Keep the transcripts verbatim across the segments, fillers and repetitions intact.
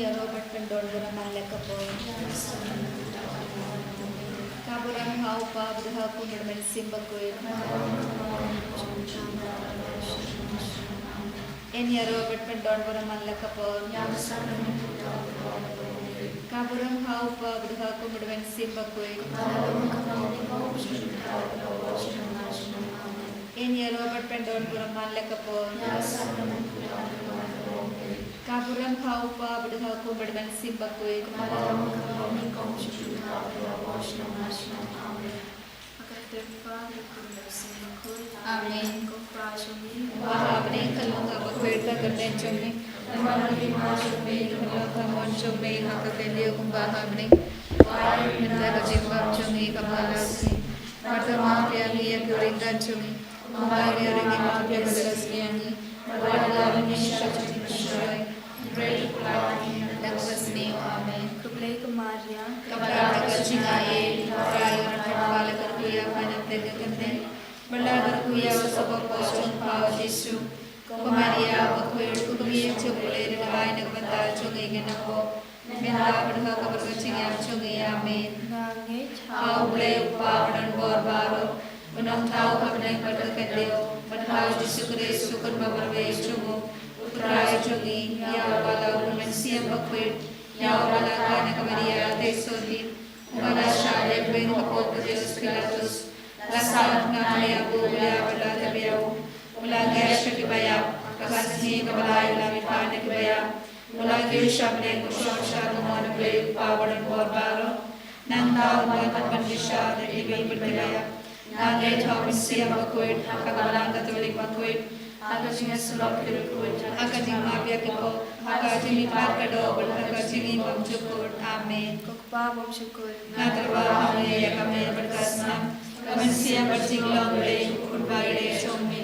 Ïaroh bad pyndon burom man la ka por. Ka burom ha u Kpa, bad ha u Khun bad ha u Mynsiem Bakhuid. Yn ïaroh bad pyndon burom man la ka por. Ka burom ha u Kpa, bad ha u Khun bad ha u Mynsiem Bakhuid. Yn ïaroh bad pyndon burom man la ka por. Ka burom ha u Kpa, bad ha u Khun bad ha u Mynsiem Bakhuid. Amen. Uba ha bneng, ka long ka bakhuid ka kyrteng jong me. Namar ka jingma jong me, ka long ka mon jong me ha ka kali kumba ha bneng. Ai mynta ka jingbam jong ngi kaba la ka sngi. Bad map ïa ngi ïa ki riewkhuid jong ngi, kumba ngi ring ïa ki ba la ka sngi ïa ngi. Bad wat la ngi sha ka jingpynshoi. Amen. Khublei ko Maria, kaba la ka jingaiei, U Trai u don bad pha, la kyrkhu ïa pha na bneng ka kynthei, bad la kyrkhu ïa u soh bapos jong pha u Jisu. Ko Maria bakhuid, ko Kmie jong U Blei, leit ai na ka bynta jong ngi ki nongpop, mynta bad ha ka por ka jingïap jong ngi. Amen. Nga ngeit ha U Blei U Kpa uba don bor baroh, u Nongthaw ha bneng bad ha ka khyndew, bad ha U Jisu Khrist u Khun ba marwei jong u, U Trai jong ngi, ïa uba la u Mynsiem Bakhuid, ïa uba la kha na ka Maria theisotti, uba la shah leh beiñ ha Pontius Pilatus, la sahnarphna ïa u, u la ïap bad la tep ïa u, u la ngi sha kiba ïap, ha ka sngi kaba lai u la mihpat na kiba ïap, u la kiew sha bneng, u shong sha ka mon U Blei U Kpa uba don bor baroh. Nangta un wan ban bishar ïa ki beiñ bad kiba ïap. Nga ngeit ha U Mynsiem Bakhuid, ha ka Balang Katholik bakhuid, ha ka jingïasyllok ki riewkhuid, ha ka jingmap ïa ki pop, ha ka jingmihpat ka doh bad ha ka jingim bymjukut. Amen. Ko Kpa bymjukut, nga tyrwa ha me ïa ka mer bad ka snam, ka mynsiem bad jinglong Blei, u Khun ba ïaleh jong me.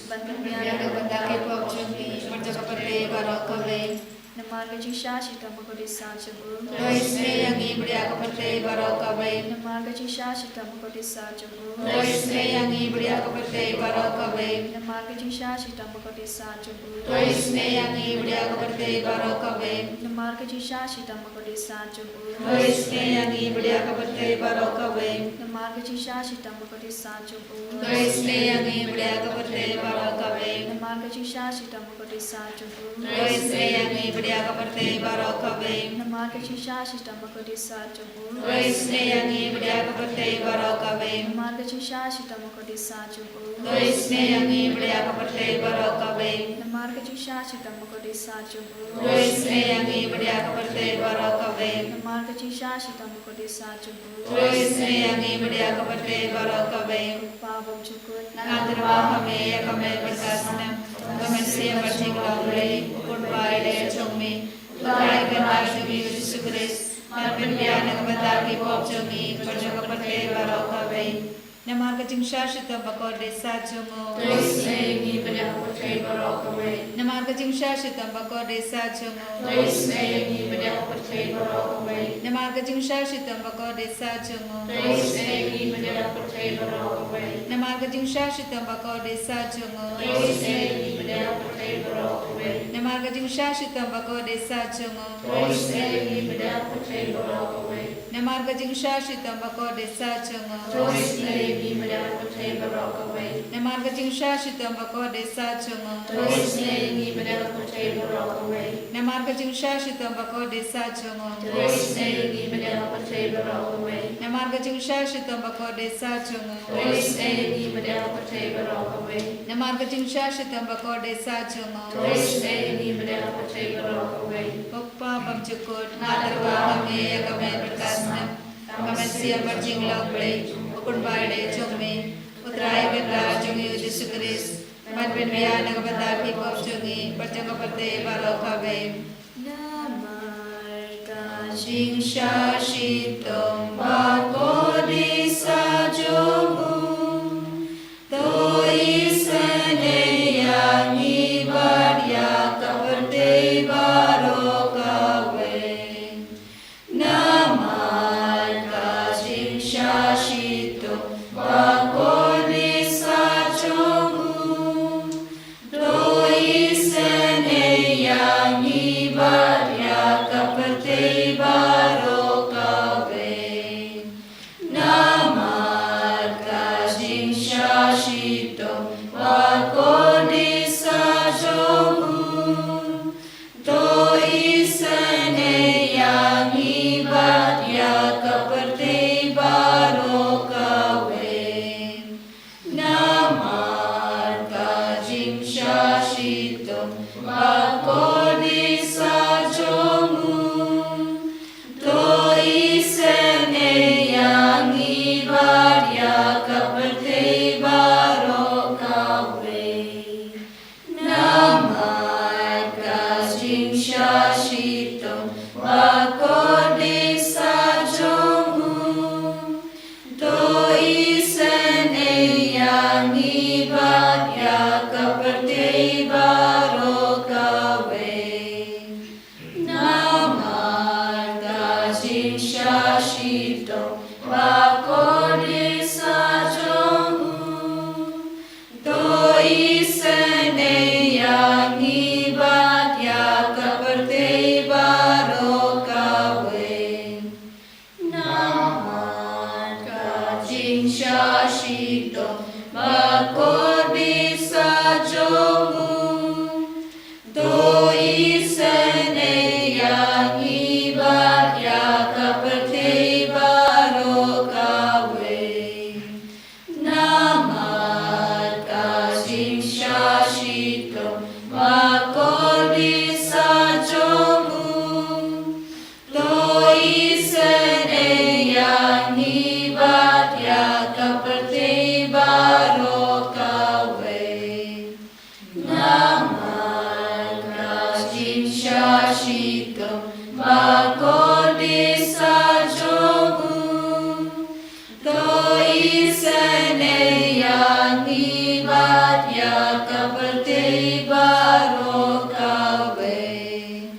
Ban pynbiang ïa ka bynta ki pop jong ngi bad jong ka pyrthei baroh kawei. Namar ka jingshah shitom bakordit sah jong u, to isynei ïa ngi bad ïa ka pyrthei baroh kawei. Namar ka jingshah shitom bakordit sah jong u, to isynei ïa ngi bad ïa ka pyrthei baroh kawei. Namar ka jingshah shitom bakordit sah jong u, to isynei ïa ngi bad ïa ka pyrthei baroh kawei. Namar ka jingshah shitom bakordit sah jong u, to isynei ïa ngi bad ïa ka pyrthei baroh kawei. Namar ka jingshah shitom bakordit sah jong u, to isynei ïa ngi bad ïa ka pyrthei baroh kawei. Namar ka jingshah shitom bakordit sah jong u, to isynei ïa ngi bad ïa ka pyrthei baroh kawei. Namar ka jingshah shitom bakordit sah jong u, to isynei ïa ngi bad ïa ka pyrthei baroh kawei. Namar ka jingshah shitom bakordit sah jong u, to isynei ïa ngi bad ïa ka pyrthei baroh kawei. Namar ka jingshah shitom bakordit sah jong u, to isynei ïa ngi bad ïa ka pyrthei baroh kawei. Namar ka jingshah shitom bakordit sah jong u, to isynei ïa ngi bad ïa ka pyrthei baroh kawei. Ko Kpa bymjukut, nga tyrwa ha me ïa ka mer bad ka snam, ka mynsiem bad jinglong Blei, u Khun ba ïaleh jong me, U Trai u Kynrad jong ngi U Jisu Khrist, ban pynbiang na ka bynta ki pop jong ngi bad jong ka pyrthei baroh kawei. Namar ka jingshah shitom bakordit sah jong u, to isynei ïa ngi bad ïa ka pyrthei baroh kawei. Namar ka jingshah shitom bakordit sah jong u, to isynei ïa ngi bad ïa ka pyrthei baroh kawei. Namar ka jingshah shitom bakordit sah jong u, to isynei ïa ngi bad ïa ka pyrthei baroh kawei. Namar ka jingshah shitom bakordit sah jong u, to isynei ïa ngi bad ïa ka pyrthei baroh kawei. Namar ka jingshah shitom bakordit sah jong u, to isynei ïa ngi bad ïa ka pyrthei baroh kawei. Namar ka jingshah shitom bakordit sah jong u, to isynei ïa ngi bad ïa ka pyrthei baroh kawei. Namar ka jingshah shitom bakordit sah jong u, to isynei ïa ngi bad ïa ka pyrthei baroh kawei. Namar ka jingshah shitom bakordit sah jong u, to isynei ïa ngi bad ïa ka pyrthei baroh kawei. Namar ka jingshah shitom bakordit sah jong u, to isynei ïa ngi bad ïa ka pyrthei baroh kawei. Namar ka jingshah shitom bakordit sah jong u, to isynei ïa ngi bad ïa ka pyrthei baroh kawei. Ko Kpa bymjukut, nga tyrwa ha me ïa ka mer bad ka snam, ka mynsiem bad jinglong Blei, u Khun ba ïaleh jong me, U Trai u Kynrad jong ngi U Jisu Khrist, ban pynbiang na ka bynta ki pop jong ngi bad jong ka pyrthei baroh kawei. Namar ka jingshah shitom bakordit sah jong u, to isynei ïa ngi bad ïa ka pyrthei baroh kawei. Namar ka jingshah shitom bakordit sah jong u, to isynei ïa Sha shitom ba kordit sa jong u. To isynei ïa ngi bad ïa ka pyrthei baroh kawei. Namar ka jingsha shitom ba kordit sa jong u. To isynei ïa ngi bad ïa ka pyrthei baroh kawei. Namar ka jingsha shitom ba kordit sa jong u. To isynei ïa ngi bad ïa ka pyrthei baroh kawei. Namar ka jingsha shitom ba kordit sa jong u. To isynei ïa ngi bad ïa ka pyrthei baroh kawei.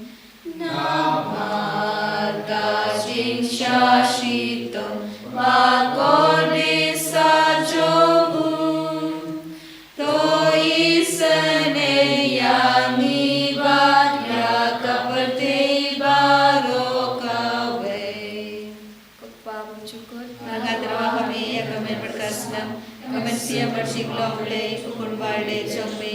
Namar ka jingsha shitom ba kordit sa jong u. To isynei ïa ngi bad ïa ka pyrthei baroh kawei. Ko Kpa bymjukut. Nga ngat ïa ka mynsiem bad ka snam, ka mynsiem bad jinglong Blei, u Kynrad jong me,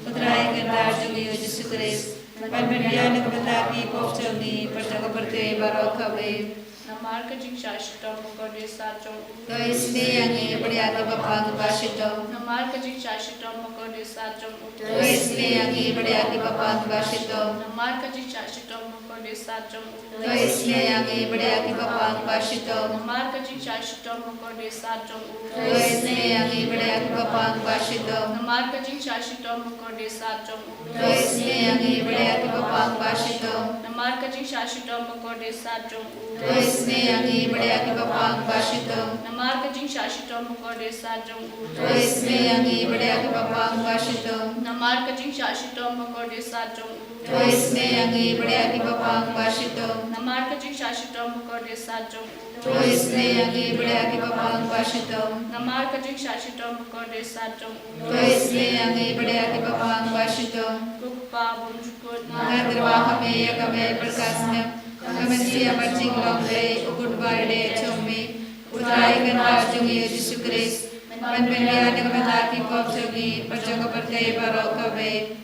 u Trai Kynrad jong ngi u Jisu Khrist, ban pynbiang na ka bynta ki pop jong ngi bad jong ka pyrthei baroh kawei. Namar ka jingsha shitom ba kordit sa jong u. To isynei ïa ngi bad ïa ki bapang ba shitom. Namar ka jingsha shitom ba kordit sa jong u. To isynei ïa ngi bad ïa ki bapang ba shitom. Namar ka jingsha shitom ba kordit sa jong u. To isynei ïa ngi bad ïa ki bapang ba shitom. Namar ka jingsha shitom ba kordit sa jong u. To isynei ïa ngi bad ïa ki bapang ba shitom. Namar ka jingsha shitom ba kordit sa jong u. To isynei ïa ngi bad ïa ki bapang ba shitom. Namar ka jingsha shitom ba kordit sa jong u. To isynei ïa ngi bad ïa ki bapang ba shitom. Namar ka jingsha shitom ba kordit sa jong u. To isynei ïa ngi bad ïa ki bapang ba shitom. Namar ka jingsha shitom ba kordit sa jong u. To isynei ïa ngi bad ïa ki bapang ba shitom. Namar ka jingsha shitom ba kordit sa jong u. To isynei ïa ngi bad ïa ki bapang ba shitom. Namar ka jingsha shitom ba kordit sa jong u. To isynei ïa ngi bad ïa ki bapang ba shitom. Ko Kpa bymjukut. Nga ngat ïa ka mynsiem bad ka snam, ka mynsiem bad jinglong Blei, u Kynrad jong me, u Trai Kynrad jong ngi u Jisu Khrist, ban pynbiang na ka bynta ki pop jong ngi bad jong ka pyrthei baroh kawei.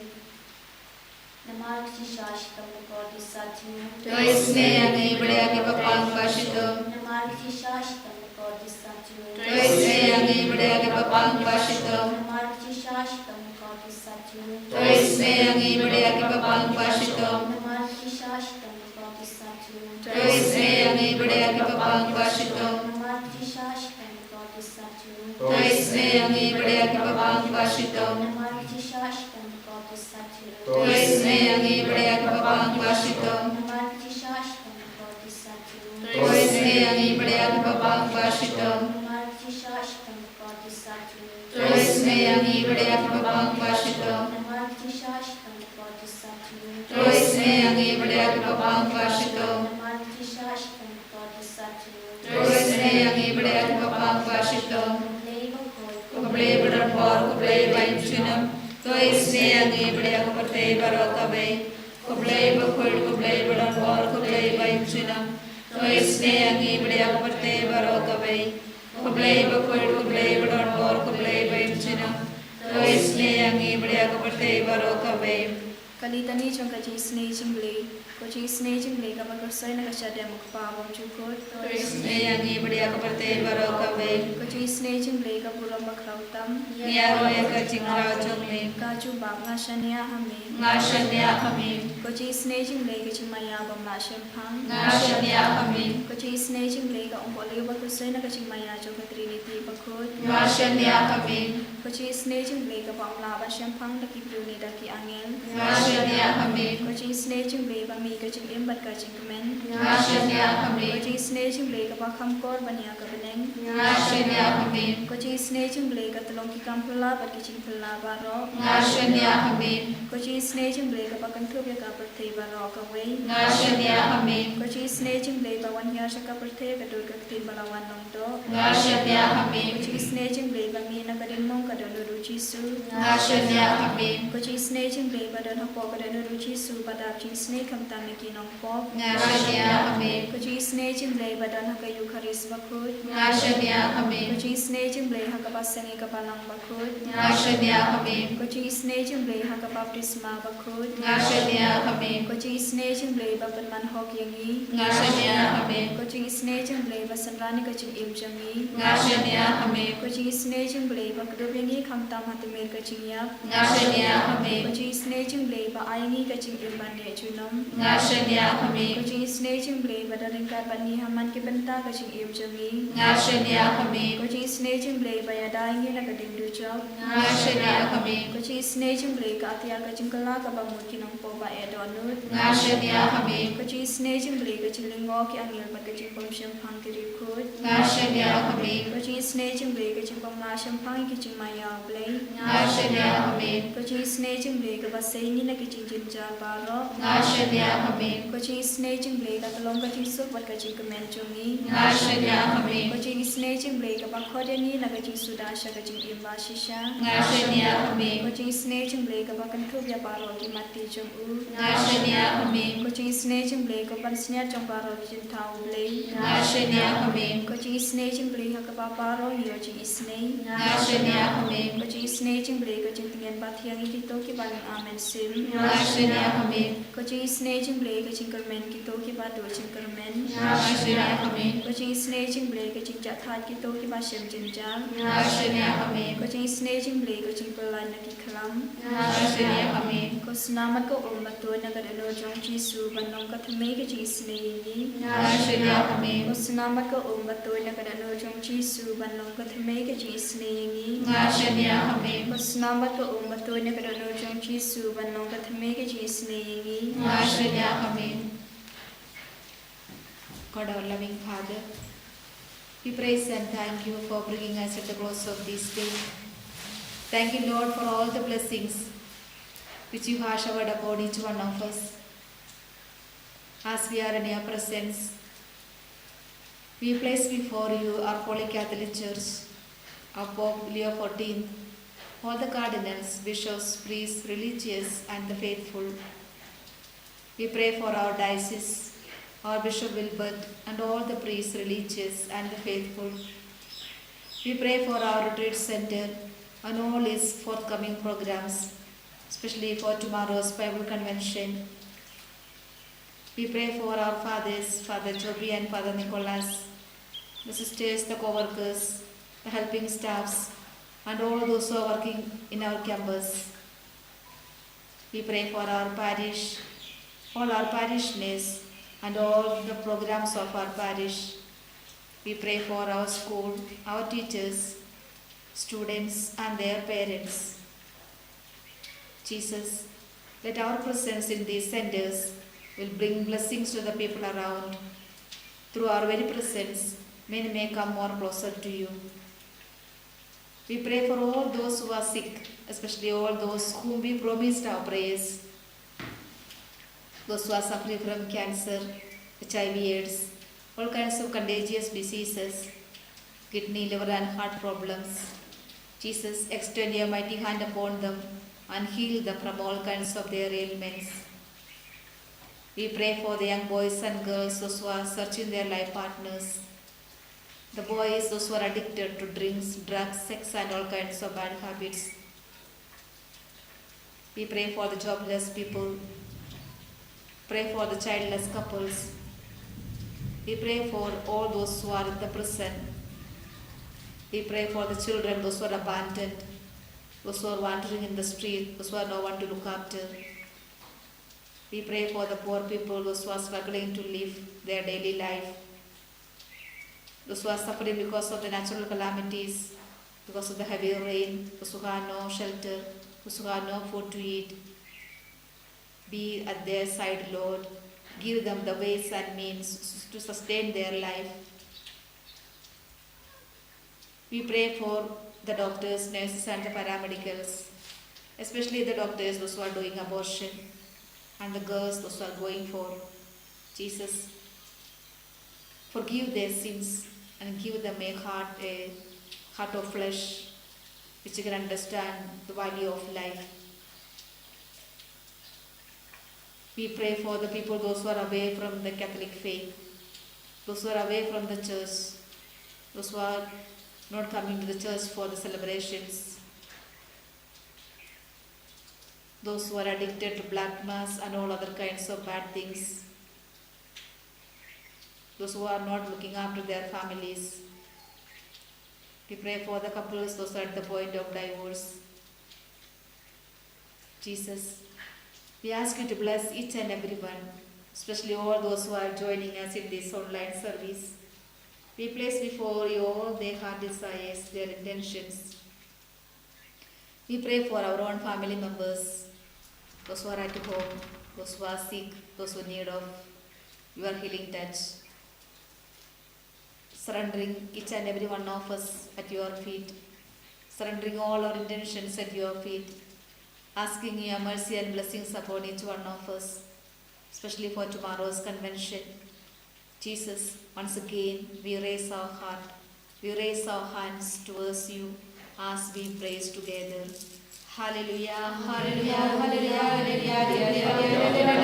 Namar ka jingsha shitom ba kordit sa jong u. To isynei ïa ngi bad ïa ki bapang ba shitom. Namar ka jingsha shitom ba kordit sa jong u. To isynei ïa ngi bad ïa ki bapang ba shitom. Namar ka jingsha shitom ba kordit sa jong u. To isynei ïa ngi bad ïa ki bapang ba shitom. Namar ka jingsha shitom ba kordit sa jong u. To isynei ïa ngi bad ïa ki bapang ba shitom. Namar ka jingsha shitom ba kordit sa jong u. To isynei ïa ngi bad ïa ki bapang ba shitom. Namar ka jingsha shitom ba kordit sa jong u. To isynei ïa ngi bad ïa ki bapang ba shitom. Namar ka jingsha shitom ba kordit sa jong u. To isynei ïa ngi bad ïa ki bapang ba shitom. Namar ka jingsha shitom ba kordit sa jong u. To isynei ïa ngi bad ïa ki bapang ba shitom. Namar ka jingsha shitom ba kordit sa jong u. To isynei ïa ngi bad ïa ki bapang ba shitom. Namar ka jingsha shitom ba kordit sa jong u. To isynei ïa ngi bad ïa ki bapang ba shitom. Ko Blei bakhuid, ko Blei badonbor, ko Blei ba im junom. To isynei ïa ngi bad ïa ka pyrthei baroh kawei. Ko Blei bakhuid, ko Blei badonbor, ko Blei ba im junom. To isynei ïa ngi bad ïa ka pyrthei baroh kawei. Ko Blei bakhuid, ko Blei badonbor, ko Blei ba im junom. To isynei ïa ngi bad ïa ka pyrthei baroh kawei. Ka Litani jong ka Jingisynei Jong U Blei. Ko Jingisynei Jong U Blei kaba khuslai na ka shadem, ko Kpa bymjukut. To isynei ïa ngi bad ïa ka pyrthei baroh kawei. Ko Jingisynei Jong U Blei ka burom bakhraw tam. Ngi ïaroh ïa ka jingkhraw jong me. Ka jubab, nga shaniah ha me. Nga shaniah ha me. Ko Jingisynei Jong U Blei ka jingmaïa bym lah shemphang. Nga shaniah ha me. Ko Jingisynei Jong U Blei ka umpohliew ba khuslai na ka jingmaïa jong ka Trinity bakhuid. Nga shaniah ha me. Ko Jingisynei Jong U Blei kaba ym lah ban shemphang da ki briew ne da ki angel. Nga Shania hamim. Ko jingisynei jong U Blei ba mih ka jingim bad ka jingkmen. Nga shania hamim. Ko jingisynei jong U Blei kaba kham kor ban ïa ka bneng. Nga shania hamim. Ko jingisynei jong U Blei ka tyllong ki kam phylla bad ki jingphylla baroh. Nga shania hamim. Ko jingisynei jong U Blei kaba kynthup ïa ka pyrthei baroh kawei. Nga shania hamim. Ko jingisynei jong U Blei ba wan hiar sha ka pyrthei ka dur ka ktien ba la wan long doh. Nga shania hamim. Ko jingisynei jong U Blei ba mih na ka diengmong ka dohnud U Jisu. Nga shania hamim. Ko jingisynei jong U Blei ba don hapoh ka dohnud U Jisu ba dap jingisynei khamtam ïa ki nongpop. Nga shania hamim. Ko jingisynei jong U Blei ba don ha ka Eukharist bakhuid. Nga shania hamim. Ko jingisynei jong U Blei ha kaba seng ïa ka Balang bakhuid. Nga shania hamim. Ko jingisynei jong U Blei ha ka baptisma bakhuid. Nga shania hamim. Ko jingisynei jong U Blei ba pynman hok ïa ngi. Nga shania hamim. Ko jingisynei jong U Blei ba synran ïa ka jingim jong ngi. Nga shania hamim. Ko jingisynei jong U Blei ba kdup ïa ngi khamtam ha tmier ka jingïap. Nga shania hamim. Ko jingisynei jong U Blei ba ai ïa ngi ka jingim ban leit junom. Nga shania hamim. Ko jingisynei jong U Blei ba don ryngkat bad ngi ha man ki bynta ka jingim jong ngi. Nga shania hamim. Ko jingisynei jong U Blei ba ïada ïa ngi na ka dieng dujok. Nga shania hamim. Ko jingisynei jong U Blei ka atiar ka jingkylla kaba mut ki nongpop ba eh dohnud. Nga shania hamim. Ko jingisynei jong U Blei ka jinglyngngoh ki angel bad ka jingbym shemphang ki riewkhuid. Nga shania hamim. Ko jingisynei jong U Blei ka jingbym lah shemphang ïa ki jingma ïa U Blei. Nga shania hamim. Ko jingisynei jong U Blei kaba sei ngi na ki jingjynjar baroh. Nga shania hamim. Ko jingisynei jong U Blei ka tyllong ka jingsuk bad ka jingkmen jong ngi. Nga shania hamim. Ko jingisynei jong U Blei kaba khot ïa ngi na ka jingsuda sha ka jingim ba shisha. Nga shania hamim. Ko jingisynei jong U Blei kaba kynthup ïa baroh ki matti jong u. Nga shania hamim. Ko jingisynei jong U Blei ko pansngiat jong baroh ki jingthaw U Blei. Nga shania hamim. Ko jingisynei jong U Blei ha kaba baroh ngi ïoh jingisynei. Nga shania hamim. Ko jingisynei jong U Blei ko jingtngen ba thiang ïa kito kiba lim armet sim. Nga shania hamim. Ko jingisynei jong U Blei ko jingkyrmen kito kiba duh jingkyrmen. Nga shania hamim. Ko jingisynei jong U Blei ko jingjahthait kito kiba shem jynjar. Nga shania hamim. Ko jingisynei jong U Blei ko jingpyllait na ki khlam. Nga shania hamim. Ko snam bad ko um ba tuid na ka dohnud jong U Jisu ban long ka thymmei ka jingisynei ïa ngi. Nga shania hamim. Ko snam bad ko um ba tuid na ka dohnud jong U Jisu ban long ka thymmei ka jingisynei ïa ngi. Nga shania hamim. Ko snam bad ko um ba tuid na ka dohnud jong U Jisu ban long ka thymmei ka jingisynei ïa ngi. Nga shania hamim. God, our loving Father, we praise and thank you for bringing us at the close of this day. Thank you, Lord, for all the blessings which you have showered upon each one of us. As we are in your presence, we place before you our Holy Catholic Church, our Pope Leo fourteenth, all the cardinals, bishops, priests, religious, and the faithful. We pray for our diocese, our Bishop Wilbert, and all the priests, religious, and the faithful. We pray for our retreat center and all its forthcoming programs, especially for tomorrow's Bible convention. We pray for our fathers, Father Joby and Father Nicholas, the sisters, the co-workers, the helping staffs, and all those who are working in our campus. We pray for our parish, all our parishioners, and all the programs of our parish. We pray for our school, our teachers, students, and their parents. Jesus, let our presence in these centers will bring blessings to the people around. Through our very presence, many may come more closer to you. We pray for all those who are sick, especially all those whom we promised our prayers. Those who are suffering from cancer, H I V AIDS, all kinds of contagious diseases, kidney, liver, and heart problems. Jesus, extend your mighty hand upon them and heal them from all kinds of their ailments. We pray for the young boys and girls, those who are searching their life partners. The boys, those who are addicted to drinks, drugs, sex, and all kinds of bad habits. We pray for the jobless people. Pray for the childless couples. We pray for all those who are in the prison. We pray for the children, those who are abandoned, those who are wandering in the street, those who have no one to look after. We pray for the poor people, those who are struggling to live their daily life, those who are suffering because of the natural calamities, because of the heavy rain, those who have no shelter, those who have no food to eat. Be at their side, Lord. Give them the ways and means to sustain their life. We pray for the doctors, nurses, and the paramedicals, especially the doctors, those who are doing abortion, and the girls, those who are going for. Jesus, forgive their sins and give them a heart, a heart of flesh, which can understand the value of life. We pray for the people, those who are away from the Catholic faith, those who are away from the church, those who are not coming to the church for the celebrations, those who are addicted to black mass and all other kinds of bad things, those who are not looking after their families. We pray for the couples, those are at the point of divorce. Jesus, we ask you to bless each and everyone, especially all those who are joining us in this online service. We place before you all their heart desires, their intentions. We pray for our own family members, those who are at home, those who are sick, those who need of your healing touch. Surrendering each and every one of us at your feet, surrendering all our intentions at your feet, asking your mercy and blessings upon each one of us, especially for tomorrow's convention. Jesus, once again, we raise our heart, we raise our hands towards you as we praise together. Hallelujah, hallelujah, hallelujah, hallelujah.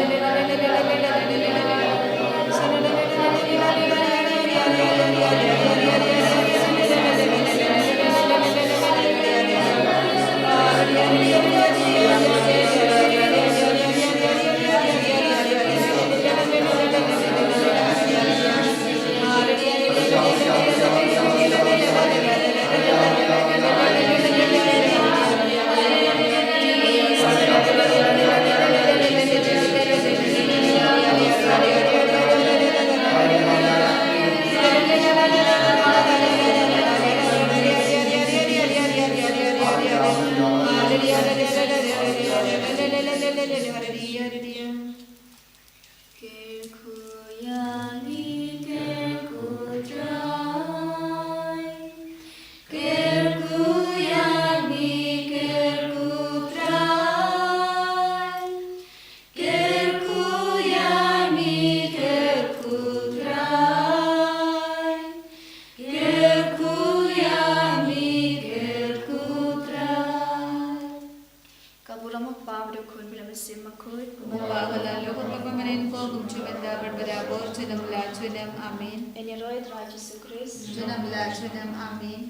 Kyrkhu ïa ngi, kyrkhu Trai. Kyrkhu ïa ngi, kyrkhu Trai. Kyrkhu ïa ngi, kyrkhu Trai. Kyrkhu ïa ngi, kyrkhu Trai. Ka burom u Kpa bad u Khun bad u Mynsiem Bakhuid. Kumba ka la long, kumba ka mynnin, kumjuh mynta bad barabor, junom la junom. Amen. Ïa ngi ruh, Trai Jisu Khrist. Junom la junom. Amen.